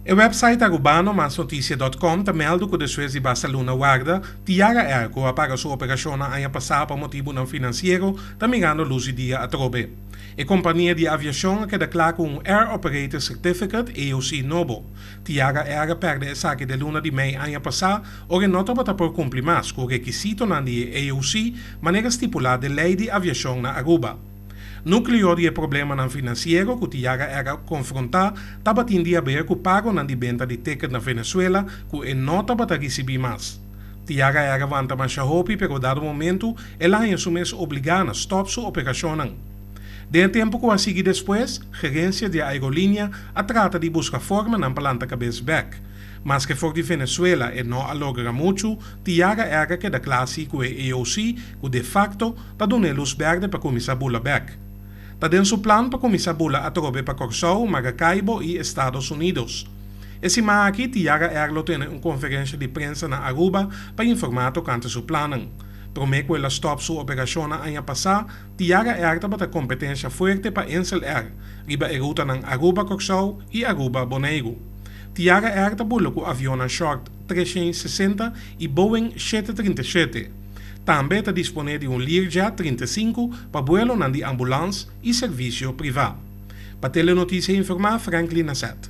E website arubano masnoticia dot com ta meldu ku despues di basta luna warda, Tiara Air, ku a para su operashonnan aña pasá pa motibunan finansiero, ta mirando lus di dia atrobe. E kompania di aviashon a keda kla ku un Air Operator Certificate, AOC, nobo. Tiara Air a pèrdè esaki den luna di mei aña pasá ora e no tabata por kumpli mas ku rekisitonan di e AOC manera stipulá den lei di aviashon na Aruba. Núkleo di e problemanan finansiero ku Tiara Air a konfrontá tabatin di haber ku pagonan di benta di ticket na Venezuela ku e no tabata risibí mas. Tiara Air a wanta masha hopi pero dado momentu el a haña su mes obligá na stòp su operashonnan. Den e tempu ku a sigui despues, gerensia di e aerolínea a trata di buska formanan pa lanta kabes bèk. Maske for di Venezuela e no a logra muchu, Tiara Air a keda kla si ku e AOC ku de fakto ta dun'é lus bèrdè pa kuminsá bula bèk. Ta den su plan pa kuminsá bula atrobe pa Kòrsou, Maracaibo i Estados Unidos. E siman aki Tiara Air lo tene un konferensha di prensa na Aruba pa informá tokante su plannan. Promé ku el a stòp su operashonnan aña pasá, Tiara Air tabata kompetensha fuerte pa Insel Air riba e rutanan Aruba-Kòrsou i Aruba-Boneiru. Tiara Air ta bula ku avionnan Short 360 i Boeing 737. Tambe ta disponé di un Learjet 35 pa buelonan di ambulans i servisio privá. Pa Telenotisia informá, Franklin Nasset.